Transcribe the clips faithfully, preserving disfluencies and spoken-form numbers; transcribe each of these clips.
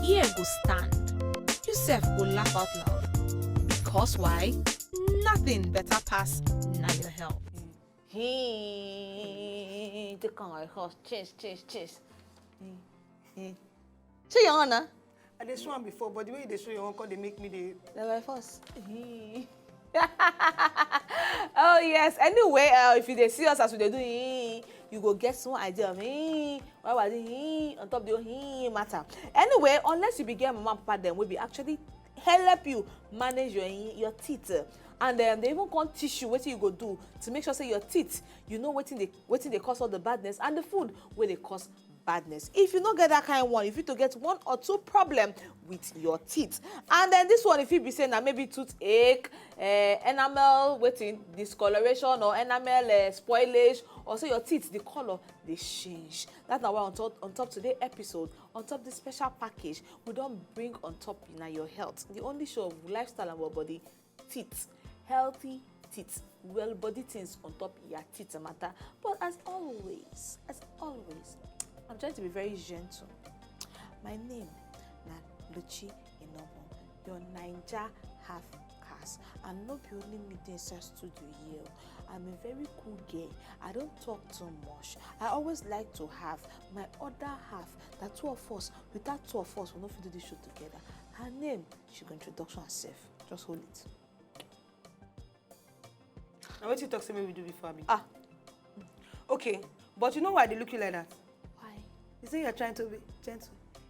ear go stand, you sef go laugh out loud. Because why? Nothing better pass na your health. Hey, take on my horse. Chase, chase, chase. Hey, hey. Show your honor. I dey show am before, but the way you dey show your own come dey make me dey. Na by force. Oh yes. Anyway, uh, if you dey see us as we dey do, eh, you go get some idea of, eh, why we dey, eh, on top the whole, eh, matter. Anyway, unless you be get mama and papa dem wey be actually help you manage your, eh, your teeth, eh, and um, they even come teach you wetin you go do to make sure say your teeth, you know wetin dey, wetin dey cause all the badness, and the food wey dey cause badness. If you no get that kind one, you fit to get one or two problem with your teeth. And then this one, if you be saying that maybe toothache, uh, enamel waiting discoloration, or enamel uh, spoilage, or say your teeth, the color they change. That's why on top, on top today episode, on top this special package, we don't bring on top in your health. The only show of lifestyle and our body, teeth, healthy teeth, well body things on top your teeth matter. But as always, as always, I'm trying to be very gentle. My name na Luchi Inomo, your Naija half caste, and no be only me dey inside studio here. I'm a very cool girl. I don't talk too much. I always like to have my other half. That two of us, without two of us, we no fit do this show together. Her name, she go introduction herself. Just hold it. Now, what you talk say make we do before, abi? Ah. Okay, but you know why they look you like that? Why? You say you're trying to be gentle.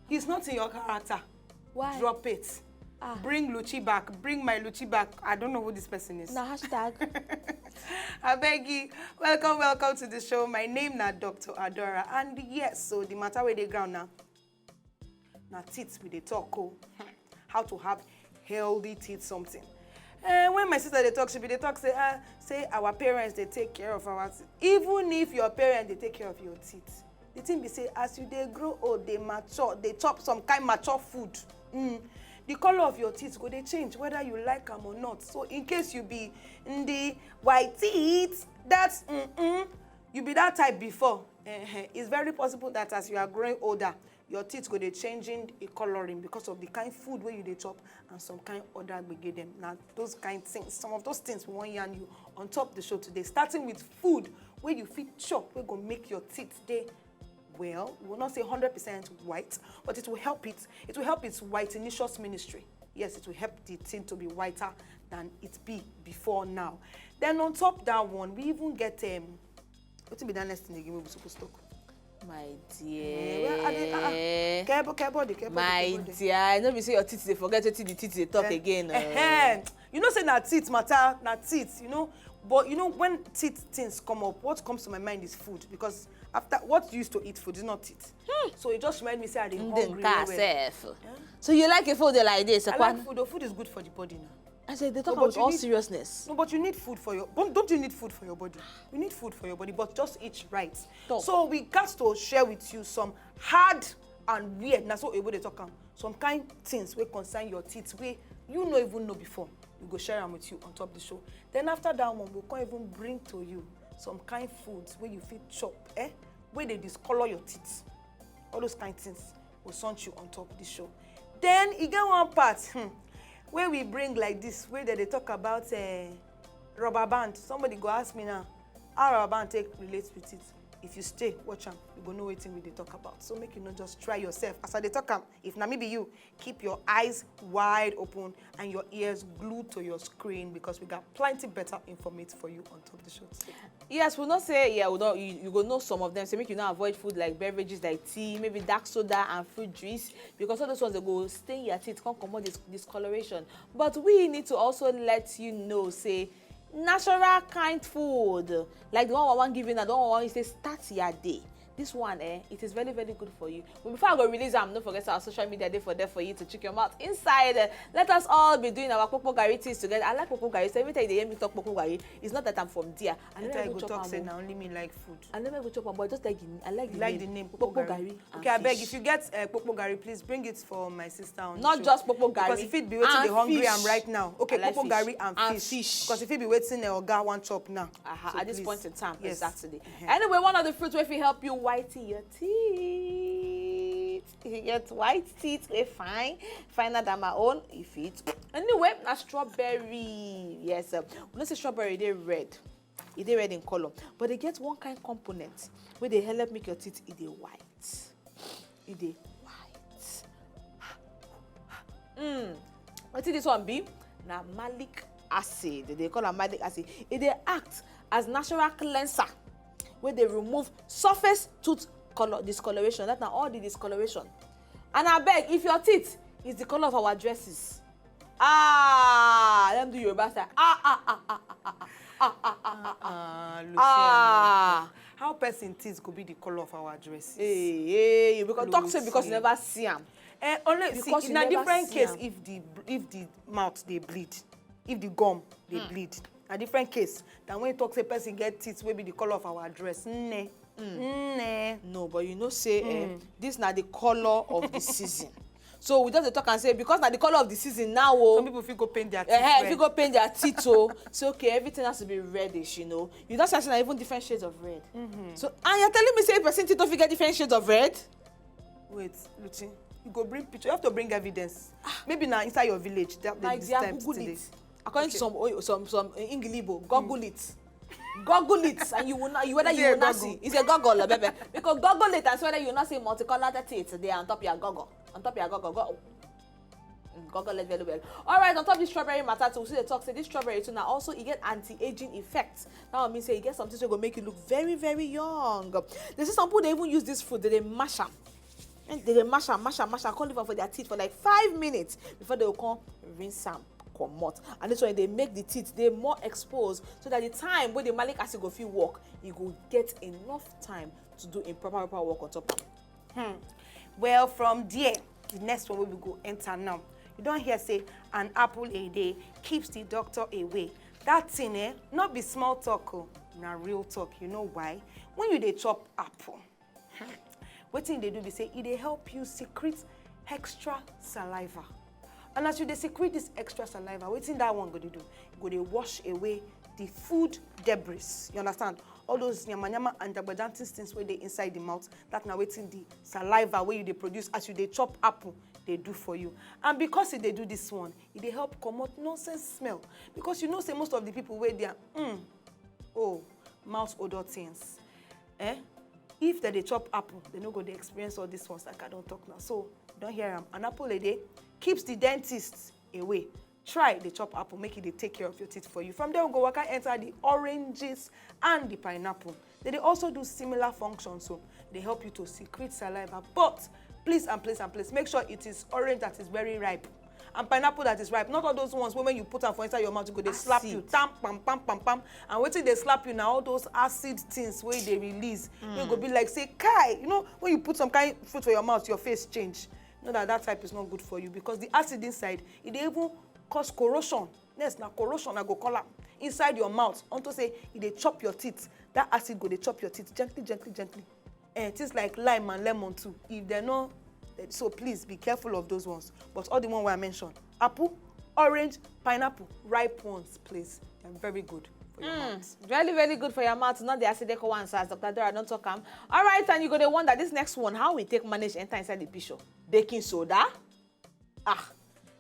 It's not in your character. Why? Drop it. Ah. Bring Luchi back. Bring my Luchi back. I don't know who this person is. Na hashtag. I beg you. Welcome, welcome to the show. My name na Doctor Adora. And yes, so the matter where they ground now. Na teeth we dey talk o. How to have healthy teeth something. Eh, when my sister dey talk, she be dey talk say, ah, say our parents dey take care of our teeth. Even if your parents dey take care of your teeth, the thing be say as you dey grow old, dey mature, dey chop some kind mature food, mm, the color of your teeth go dey change whether you like am or not. So in case you be ndi white teeth, that's mm-mm, you be that type before. Eh, eh, it's very possible that as you are growing older, your teeth go dey changing e coloring because of the kind food wey you dey chop and some kind other gbege dem. Na those kind things, some of those things we wan yarn you on top the show today, starting with food wey you fit chop wey go make your teeth dey, well, we will not say hundred percent white, but it will help it. It will help its whitenicious ministry. Yes, it will help the thing to be whiter than it be before now. Then on top that one, we even get, um, wetin be that next thing again wey we suppose talk? My dear. Eh, well, I dey, ah, ah. Kebo, kebo, the kebo, the My kebo, the. Dear, no be say your teeth dey forget wetin the teeth dey talk. Eh, again. Eh, eh. You know say na teeth matter, na teeth, you know. But you know when teeth things come up, what comes to my mind is food, because after what you used to eat food is not teeth. Hmm. So it just remind me say I dey hungry well well. Sef. Eh? So you like a food like this? I like food. Oh, food is good for the body now. I said they talk about all seriousness. No, but you need food for your, don't, don't you need food for your body? You need food for your body, but just eat right. Talk. So we got to share with you some hard and weird, na so Oyibo dey talk am, some kind things wey concern your teeth wey you no even know before. We go share am with you on top the show. Then after that one, we come even bring to you some kind foods wey you fit chop, eh, wey dey discolor your teeth. All those kind things go sunt you on top this show. Then e get one part, hmm, wey we bring like this, wey dem dey talk about, eh, rubber band. Somebody go ask me now, how rubber band take relate with it? If you stay, watch am, you go know wetin we dey talk about. So make you no just try yourself. As I dey talk am, if na me be you, keep your eyes wide open and your ears glued to your screen, because we got plenty better informate for you on top the show today. Yes, we know say, yeah, we don't, you, you go know some of them. So make you not avoid food like beverages like tea, maybe dark soda and fruit juice, because all those ones that go stain your teeth, can't come out this discoloration. But we need to also let you know, say, natural kind food, like the one I want give you now, the one I want you say start your day. This one, eh, it is very, very good for you. But before I go release am, don't forget our social media dey for there for you to check your mouth inside. Eh, let us all be doing our popo gari things together. I like popo gari, so every time they hear me talk popo gari, it's not that I'm from there. I never go talk say na only me like food. I never go chop am, but I just like the, I like the name. Popo gari. Okay, I beg, if you get, uh, popo gari, please bring it for my sister on the show. Not just popo gari. Because if it be wetin dey hungry am right now. Okay, popo gari and fish. Because if it be wetin, uh, oga wan chop now. Aha, so at this point in time, yes. Exactly. Uh-huh. Anyway, one of the fruits wey fit help you whiten your teeth. You get white teeth, wey fine, finer than my own, if it. Anyway, na strawberry. Yes, um, we know say strawberry dey red. E dey red in color, but e get one kind component wey dey help make your teeth e dey white. E dey white. Mm. Wetin this one be? Na malic acid. They call am malic acid. E dey act as natural cleanser wey dey remove surface tooth color discoloration. That na all the discoloration. And abeg, if your teeth is the color of our dresses, ah, let me do Yoruba style. Ah, ah, ah, ah, ah, ah, ah, ah, ah, ah, ah, ah, Ah, Lucy, ah. How person teeth go be the color of our dresses? Hey, hey, you because talk say because you Lucy. Never see am. Eh, only see, Because you in a never different see case, am. If the if the mouth they bleed, if the gum they Hmm. bleed, a different case than when you talk say person get teeth wey be the color of our dress. Nne. Nne. No, but you know say eh, Mm. this na the color of the season. So we just dey talk and say because na the color of the season now, oh. Some people fit go paint their teeth. Eh, if red. You go paint their teeth, oh. So okay, everything has to be reddish, you know. You just say na even different shades of red. Mm-hmm. So and you're telling me say person teeth don't get different shades of red? Wait, Lucy, you go bring picture. You have to bring evidence. Maybe now inside your village that My they dear, disturb Google today. It. According to Okay. some oh, some some uh, English Igbo, Google it. Google it and you will not you whether Is you it a will not Google? See. It's a Google, baby. Because Google it and see whether you will not see multicolored teeth there on top your Google. On top your Google. Go. Mm, Google it very well. All right, on top of this strawberry matter too, we see the talk say this strawberry too now also e get anti-aging effect. That one mean say e get something wey go make you look very very young. They say some people dey even use this fruit, they dey mash am. And they dey mash am, mash am, mash am, come leave am for their teeth for like five minutes before they go come rinse am comot. And this one dey make the teeth dey more exposed so that the time wey the malic acid go fit work, e go get enough time to do im proper proper work on top am. Hmm. Well, from there, the next one wey we go enter now. You don hear say an apple a day keeps the doctor away. That thing, eh, not be small talk, oh, na real talk. You know why? When you dey chop apple, hmm, wetin e dey do be say e dey help you secrete extra saliva. And as you dey secrete this extra saliva, wetin that one go dey do? E go dey wash away the food debris. You understand? All those yamayama and jagbajantis things wey dey inside the mouth, that na wetin the saliva wey you dey produce as you dey chop apple dey do for you. And because e dey do this one, e dey help comot nonsense smell. Because you know say most of the people wey dey, mm, oh, mouth odor things, eh? If dem dey chop apple, dem no go dey experience all these ones like I don talk now. So, you don hear am. An apple a day keeps the dentist away. Try dey chop apple, make e dey take care of your teeth for you. From there, we go waka enter the oranges and the pineapple. They dey also do similar function, so they help you to secrete saliva. But please and please and please, make sure it is orange that is very ripe and pineapple that is ripe. Not all those ones wey when you put am for inside your mouth, e go dey slap you. Acid. Tam, pam, pam, pam, pam. And wetin dey slap you na all those acid things wey dey release. Wey go be like say, kai, you know, when you put some kind fruit for your mouth, your face change. Know that that type is not good for you because the acid inside, e dey even cause corrosion. Next na corrosion, I go call am, inside your mouth. Unto say e dey chop your teeth. That acid go dey chop your teeth gently, gently, gently. Eh, things like lime and lemon too. If dem no, eh, so please be careful of those ones. But all the one wey I mention, apple, orange, pineapple, ripe ones, please. Dem very good for your mouth. Very very good for your mouth, not the acidic ones as Doctor Dora don talk am. All right, and you go dey wonder this next one, how we take manage enter inside the picture? Baking soda? Ah,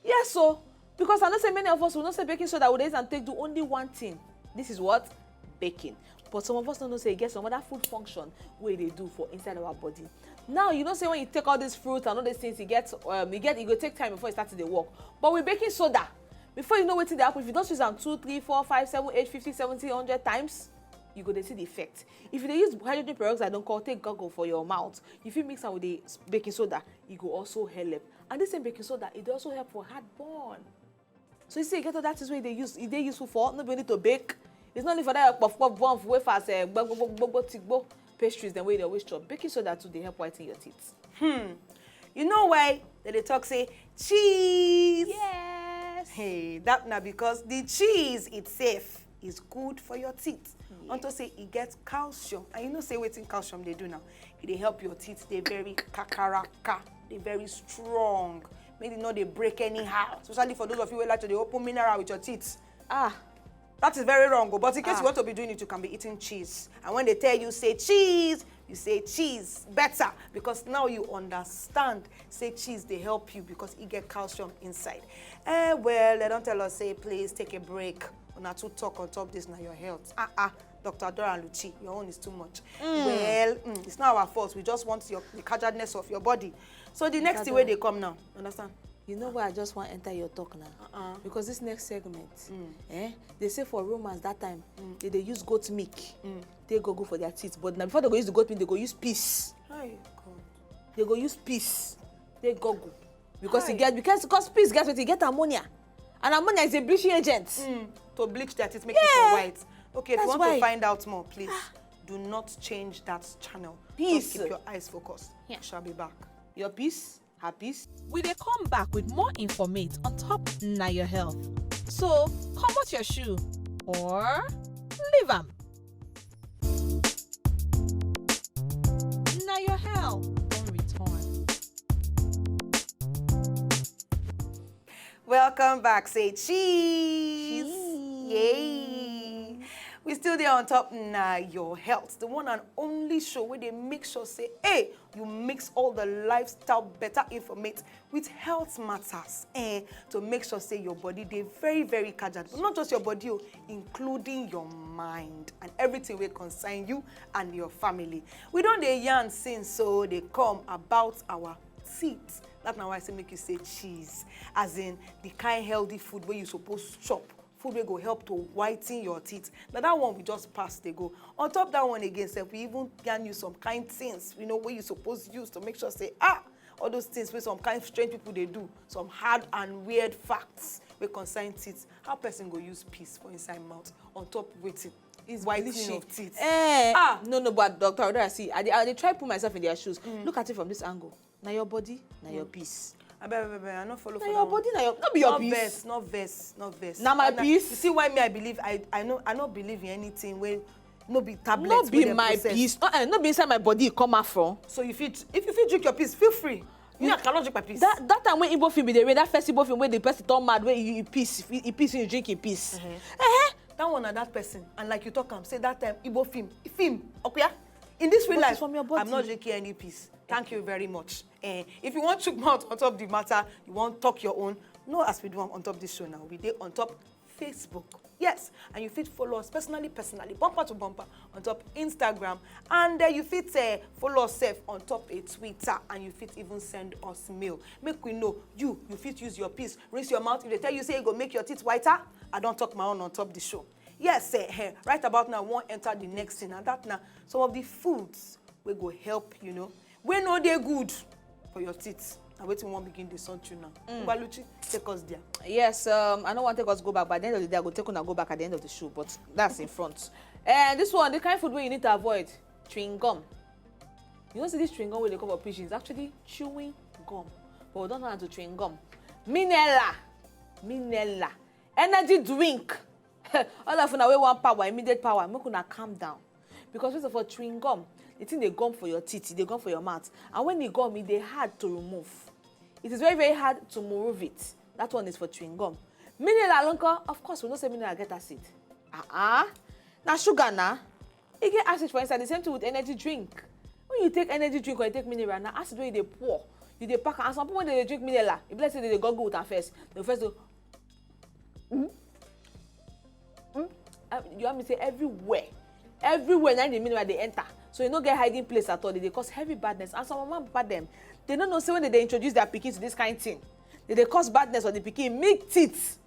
yes, so because I know say many of us we know say baking soda we dey use am take do only one thing. This is what? Baking. But some of us no know say e get some other food function wey e dey do for inside our body. Now you know say when you take all this fruit and all these things, e get um, e get e go take time before e start to dey work. But with baking soda, before you know wetin dey happen, if you don use am two, three, four, five, seven, eight, fifty, seventy, hundred times, you go dey see the effect. If you dey use hydrogen peroxide, don call take gargle for your mouth, you fit mix am with the s- baking soda, e go also help. And this same baking soda, e dey also help for heartburn. So you see, e get other things wey e dey use, e dey useful for, no be only to bake. It's not only for that your puff puff, bun, wafers, eh, gbogbo gbogbo tigbo pastries dem wey you dey always chop. Baking soda too dey help whiten your teeth. Hmm. You know why dem dey talk say cheese? Yes. Hey, that na because the cheese itself is good for your teeth. Yes. Unto say e get calcium, and you know say wetin calcium dey do now? E dey help your teeth dey very kakaraka, dey very strong. Make e no dey break anyhow. Especially for those of you wey like to dey open mineral with your teeth. Ah, That is very wrong, oh, but in case Ah. You want to be doing it, you can be eating cheese. And when they tell you, say cheese, You say cheese better because now you understand say cheese dey help you because e get calcium inside. Eh, well, dem don tell us say please take a break. Una too talk on top this na your health. Ah ah, Doctor Dora Luchi, your own is too much. Well, mm, it's not our fault. We just want your, the cajadness of your body. So the next thing wey dey come now, understand? You know why I just wan enter your talk now? Uh-uh. Because this next segment, eh, they say for Romans that time, they dey use goat milk take goggle for their teeth. But now before they go use the goat milk, they go use piss. Hi, God. They go use piss take goggle. Because e get, because, because piss get wetin, e get ammonia. And ammonia is a bleaching agent. Mm, to bleach their teeth, make it white. Okay, if you want to find out more, please do not change that channel. Just keep your eyes focused. We shall be back. Your piss, her piss. We dey come back with more informate on top na your health. So, comot your shoe or leave am. Na your health don return. Welcome back. Say cheese. Cheese. Yay. We still dey on top na your health, the one and only show wey dey make sure say, hey, you mix all the lifestyle better informate with health matters, eh, to make sure say your body dey very, very kajad. But not just your body, oh, including your mind and everything wey concern you and your family. We don dey yarn since, so dey come about our teeth. That na why I say make you say cheese, as in the kind healthy food wey you suppose chop, food wey go help to whiten your teeth. Na that one we just pass dey go. On top that one again sef, we even yarn you some kind things, you know, wey you suppose use to make sure say, ah, all those things wey some kind strange people dey do, some hard and weird facts wey concern teeth, how person go use piss for inside mouth on top wetin? It's whitening of teeth. Eh, ah, no, no, but Doctor Odora, see, I dey, I dey try put myself in their shoes. Mm. Look at it from this angle. Na your body, na your piss. Abeg, abeg, abeg, I no follow. Na your body, na your, no be your piss. No vex, no vex, no vex. Na my piss. You see why me I believe, I, I no, I no believe in anything wey no be tablet. No be my piss. Uh-uh, no be inside my body e come out from. So you fit, if you fit drink your piss, feel free. Me, I cannot drink my piss. That, that time when Igbo film be dey rain, that first Igbo film wey the person turn mad, wey you, you piss, you, you piss, you drink, you piss. Uh-huh. That one na that person. And like you talk am, say that time Igbo film, film, Okuya, in this real life, I'm not drinking any piss. Thank you very much. Eh, if you wan chook mouth on top the matter, you wan talk your own, know as we do am on top this show now. We dey on top Facebook. Yes, and you fit follow us personally, personally, bumper to bumper on top Instagram. And, eh, you fit, eh, follow us sef on top a Twitter, and you fit even send us mail. Make we know you, you fit use your piss, rinse your mouth. If they tell you say e go make your teeth whiter, I don talk my own on top the show. Yes, eh, eh, right about now, we wan enter the next thing, and that na some of the foods wey go help, you know, wey no dey good for your teeth. Na wetin we wan begin dey sound tune now. Mm. Ngwaluchi, take us there. Yes, um, I no wan take us go back, but at the end of the day, I go take una go back at the end of the show, but that's in front. And this one, the kind food wey you need to avoid, chewing gum. You know, see this chewing gum wey dey come for pidgin, actually chewing gum. But we don turn am to chewing gum. Minella. Minella. Energy drink. All of una wey want power, immediate power, make una calm down. Because first of all, chewing gum, the thing dey gum for your teeth, e dey gum for your mouth. And when e gum, e dey hard to remove. It is very, very hard to remove it. That one is for chewing gum. Mineral nko, of course, we know say mineral get acid. Uh-uh. Na sugar na. E get acid for inside. The same thing with energy drink. When you take energy drink or you take mineral, na acid wey you dey pour, you dey pack am. And some people, when they dey drink mineral, e be like say they dey goggle with am first. They first do, mm, mm. Uh, you hear me say everywhere, everywhere na the mineral dey enter. So you no get hiding place at all. They dey cause heavy badness. And some mama and papa dem, they no know say when they dey introduce their pikin to this kind thing, they dey cause badness for the pikin. Milk teeth.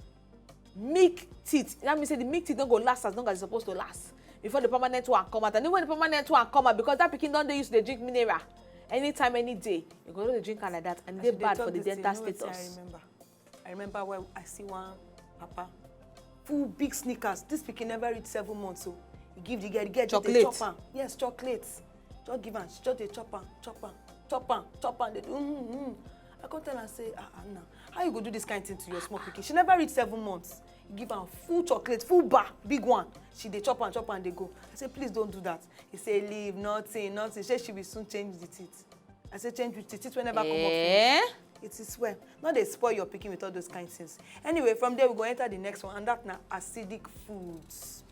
Milk teeth. That means say the milk teeth no go last as long as e suppose to last before the permanent one come out. And even when the permanent one come out, because that pikin don dey used to dey drink mineral anytime, any day, you go dey drink am like that, and e dey bad for the dental status. I remember when I see one papa, full big Snickers. This pikin never reach seven months, so he give the girl, the girl just dey chop am. Yes, chocolate. Just give am. She just dey chop am, chop am, chop am, chop am. Dey do, mm, mm. I come tell am say, ah, ah, now, how you go do this kind thing to your small pikin? She never reach seven months. You give am full chocolate, full bar, big one. She dey chop am, chop am, dey go. I say, please don't do that. He say, leave, nothing, nothing. Say she will soon change the teeth. I say, change with teeth, teeth wey never come up finish. Eh? It is well. No dey spoil your pikin with all those kind things. Anyway, from there, we go enter the next one, and that na acidic foods.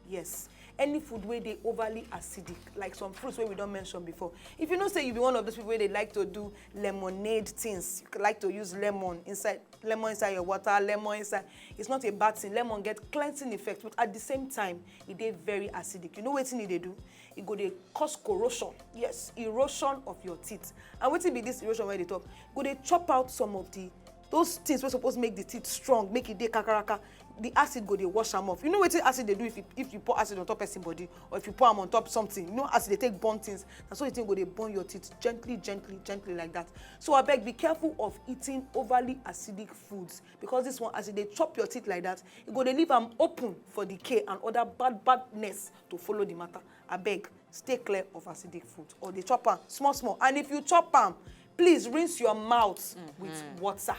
Yes. Any food wey dey overly acidic, like some fruits wey we don mention before. If you know say you be one of those people wey dey like to do lemonade things, you like to use lemon inside, lemon inside your water, lemon inside, it's not a bad thing. Lemon get cleansing effect, but at the same time, e dey very acidic. You know wetin e dey do? E go dey cause corrosion, yes, erosion of your teeth. And wetin be this erosion wey I dey talk? E go dey chop out some of the, those things wey suppose make the teeth strong, make e dey kakaraka. The acid go dey wash am off. You know wetin acid dey do? If you, if you pour acid on top person body, or if you pour am on top something, you know acid dey take burn things. Na so the thing go dey burn your teeth gently, gently, gently like that. So abeg, be careful of eating overly acidic foods, because this one, as e dey chop your teeth like that, e go dey leave am open for decay and other bad badness to follow the matter. Abeg, stay clear of acidic food, or dey chop am small small. And if you chop am, please rinse your mouth with water.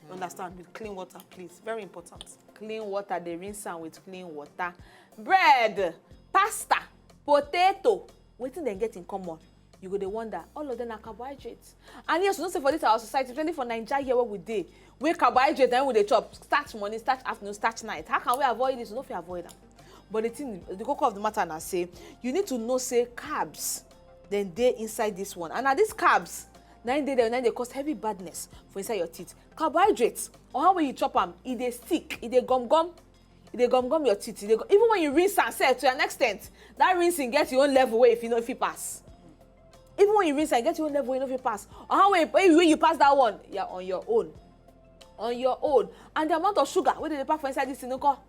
You understand? With clean water, please. Very important. Clean water, dey rinse am with clean water. Bread, pasta, potato, wetin dem get in common? You go dey wonder, all of them na carbohydrates. And yes, you know say for this our society, especially for Naija here where we dey, wey carbohydrate na im we dey chop, starch morning, starch afternoon, starch night. How can we avoid this? We no fit avoid am. But the thing, the koko of the matter na say, you need to know say carbs dem dey inside this one. And na these carbs, na im dey there, na im dey cause heavy badness for inside your teeth. Carbohydrates, or how wey you chop am, e dey stick, e dey gum gum, e dey gum gum your teeth. E dey gu-, even when you rinse am sef to an extent, that rinsing get your own level wey if you no fit pass. Even when you rinse am, e get your own level wey you no fit pass. Or how wey, wey you pass that one, you are on your own. On your own. And the amount of sugar wey dem dey pack for inside this thing, no call.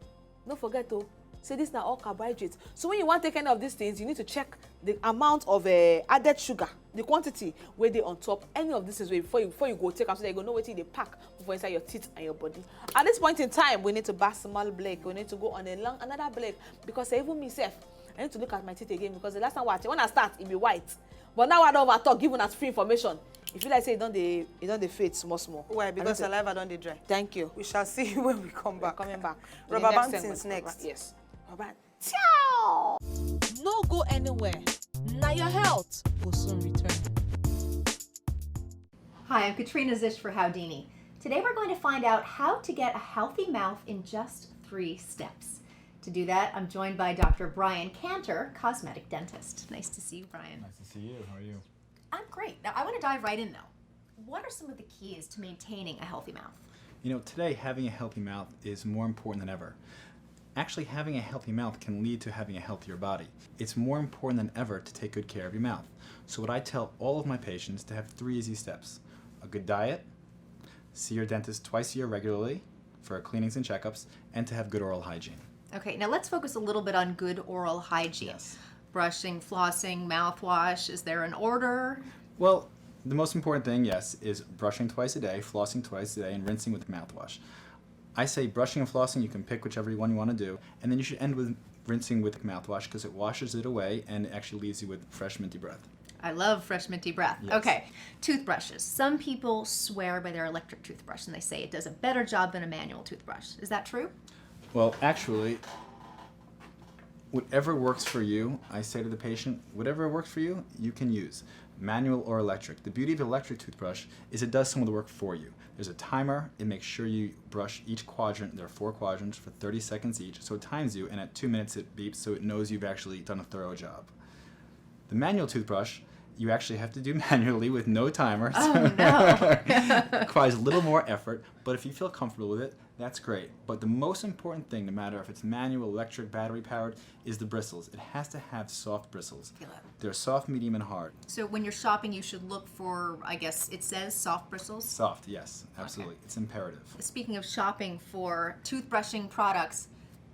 No forget o, say this na all carbohydrates. So when you wan take any of these things, you need to check the amount of uh, added sugar, the quantity wey dey on top any of these things wey before you, before you go take am, so that you go know wetin you dey pack for inside your teeth and your body. At this point in time, we need to back small break. We need to go on a long another break, because even me sef, I need to look at my teeth again, because the last time wey I check, when I start, e be white. But now I don over talk, give una free information. E feel like say e don dey, e don dey fade small small. Why? Because saliva don dey dry. Thank you. We shall see you when we come back. Coming back. Rubber band things next. Yes. Rubber band. Ciao! No go anywhere. Na your health go soon return. Hi, I'm Katrina Zish for Howdini. Today we're going to find out how to get a healthy mouth in just three steps. To do that, I'm joined by Doctor Brian Cantor, cosmetic dentist. Nice to see you, Brian. Nice to see you. How are you? I'm great. Now, I want to dive right in, though. What are some of the keys to maintaining a healthy mouth? You know, today, having a healthy mouth is more important than ever. Actually, having a healthy mouth can lead to having a healthier body. It's more important than ever to take good care of your mouth. So what I tell all of my patients to have three easy steps: a good diet, see your dentist twice a year regularly for cleanings and checkups, and to have good oral hygiene. Okay, now let's focus a little bit on good oral hygiene. Yes. Brushing, flossing, mouthwash, is there an order? Well, the most important thing, yes, is brushing twice a day, flossing twice a day, and rinsing with mouthwash. I say brushing and flossing, you can pick whichever one you want to do, and then you should end with rinsing with mouthwash because it washes it away and it actually leaves you with fresh minty breath. I love fresh minty breath. Yes. Okay, toothbrushes. Some people swear by their electric toothbrush and they say it does a better job than a manual toothbrush. Is that true? Well, actually, whatever works for you, I say to the patient, whatever works for you, you can use, manual or electric. The beauty of electric toothbrush is it does some of the work for you. There's a timer, it makes sure you brush each quadrant, there are four quadrants, for thirty seconds each, so it times you, and at two minutes it beeps, so it knows you've actually done a thorough job. The manual toothbrush, you actually have to do manually with no timer. Oh, no. Requires a little more effort, but if you feel comfortable with it, that's great. But the most important thing, no matter if it's manual, electric, battery powered, is the bristles. It has to have soft bristles. Feel it. They're soft, medium, and hard. So when you're shopping, you should look for, I guess it says soft bristles? Soft, yes, absolutely. Okay. It's imperative. Speaking of shopping for toothbrushing products,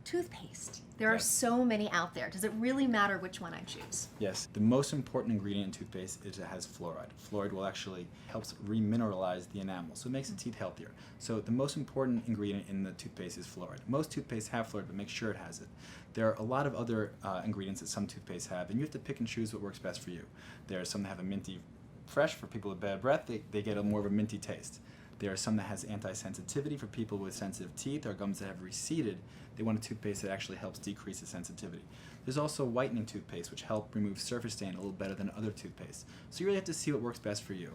toothpaste. There are so many out there. Does it really matter which one I choose? Yes. The most important ingredient in toothpaste is it has fluoride. Fluoride will actually helps remineralize the enamel, so it makes the teeth healthier. So the most important ingredient in the toothpaste is fluoride. Most toothpaste have fluoride, but make sure it has it. There are a lot of other uh, ingredients that some toothpaste have, and you have to pick and choose what works best for you. There are some that have a minty fresh for people with bad breath. They, they get a more of a minty taste. There are some that has anti-sensitivity for people with sensitive teeth or gums that have receded. They want a toothpaste that actually helps decrease the sensitivity. There's also whitening toothpaste, which help remove surface stain a little better than other toothpaste. So you really have to see what works best for you.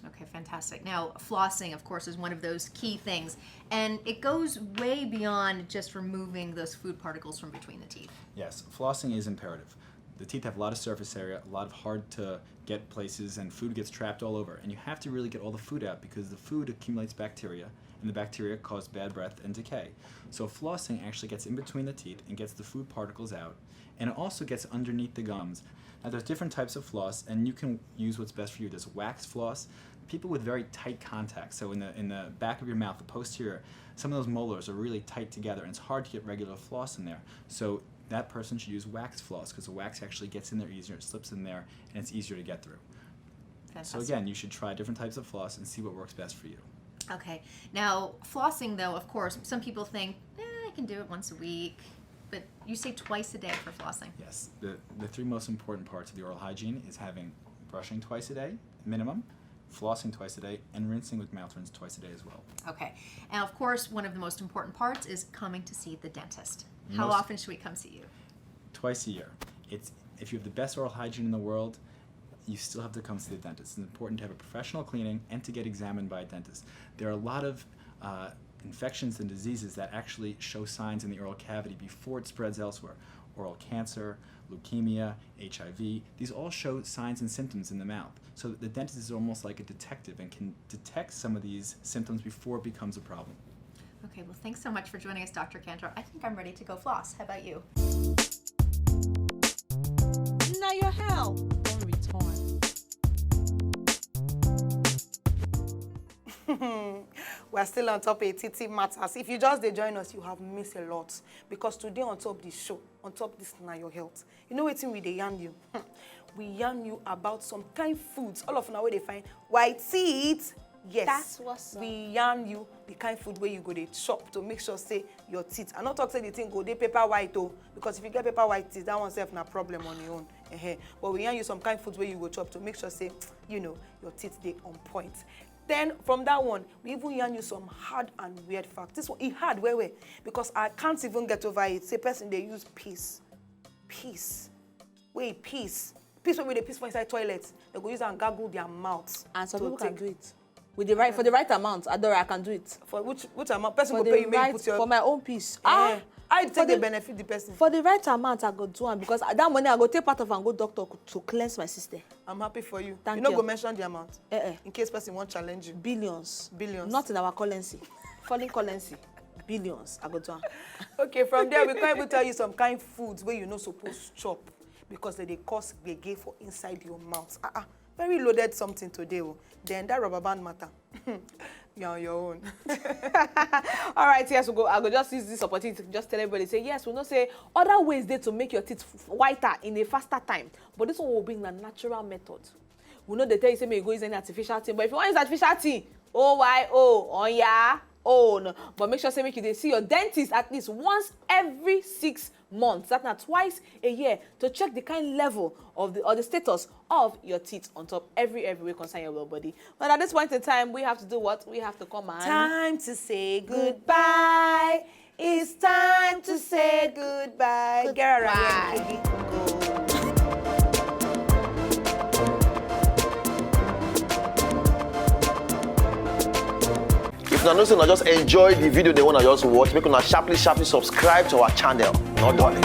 Okay, fantastic. Now, flossing, of course, is one of those key things, and it goes way beyond just removing those food particles from between the teeth. Yes, flossing is imperative. The teeth have a lot of surface area, a lot of hard to get places, and food gets trapped all over. And you have to really get all the food out because the food accumulates bacteria, and the bacteria cause bad breath and decay. So flossing actually gets in between the teeth and gets the food particles out, and it also gets underneath the gums. Now there's different types of floss, and you can use what's best for you. There's wax floss. People with very tight contacts, so in the in the back of your mouth, the posterior, some of those molars are really tight together, and it's hard to get regular floss in there. So that person should use wax floss because the wax actually gets in there easier, it slips in there, and it's easier to get through. So Fantastic. Again, you should try different types of floss and see what works best for you. Okay. Now, flossing, though, of course, some people think, eh, I can do it once a week, but you say twice a day for flossing. Yes, the, the three most important parts of the oral hygiene is having brushing twice a day, minimum, flossing twice a day, and rinsing with mouth rinse twice a day as well. Okay. And of course, one of the most important parts is coming to see the dentist. How Most- often should we come see you? Twice a year. It's if you have the best oral hygiene in the world, you still have to come see the dentist. It's important to have a professional cleaning and to get examined by a dentist. There are a lot of uh, infections and diseases that actually show signs in the oral cavity before it spreads elsewhere. Oral cancer, leukemia, H I V, these all show signs and symptoms in the mouth. So the dentist is almost like a detective and can detect some of these symptoms before it becomes a problem. Okay, well, thanks so much for joining us, Doctor Cantor. I think I'm ready to go floss. How about you? Now your health don't return. We're still on top of T T matters. If you just dey join us, you have missed a lot, because today on top this show, on top this na your health, you know wetin we dey yarn you? We yarn you about some kind foods. All of una wey dey find white teeth, yes, That's what's up. We yarn you the kind food wey you go dey chop to make sure say your teeth. I no talk say the thing go dey paper white o, because if you get paper white teeth, that one sef na problem on your own. Ehen. But we yarn you some kind food wey you go chop to make sure say, you know, your teeth dey on point. Then from that one, we even yarn you some hard and weird facts. This one, e hard well well, because I can't even get over it. Say person dey use piss, piss, wey e piss, piss wey we dey piss for inside toilet, dem go use am gargle their mouth. And some to people can take- do it with the right, for the right amount. Adora, I can do it. For which which amount? Person For go the pay you make you right, put your for my own piece. Ah, Ah, how you for take dey the- benefit the person? For the right amount, I go do am, because that money I go take part of and go doctor to cleanse my system. I'm happy for you. Thank You no you. Go mention the amount Eh, eh. In case person wan challenge you. Billions. Billions. Not in our currency. Foreign currency. Billions. I go do am. Okay, from there we can even tell you some kind foods wey you no suppose chop, because dem dey cause gbege for inside your mouth. Ah ah, very loaded something today o. Then that rubber band matter, you're on your own. All right, yes, we go. I go just use this opportunity to just tell everybody, say yes, we know say other ways dey to make your teeth f- whiter in a faster time, but this one will bring the natural method. We know they tell you say make you go use any artificial thing, but if you want use artificial thing, O Y O on your own. But make sure say make you dey see your dentist at least once every six months. That na twice a year, to check the kind level of the, or the status of your teeth on top every every way concern your well body. But at this point in time, we have to do what? We have to come and Time to say goodbye. It's time to say goodbye. Get around here, baby. If una know say una just enjoy the video dem wey una just watch, make una sharply sharply subscribe to our channel. No darling.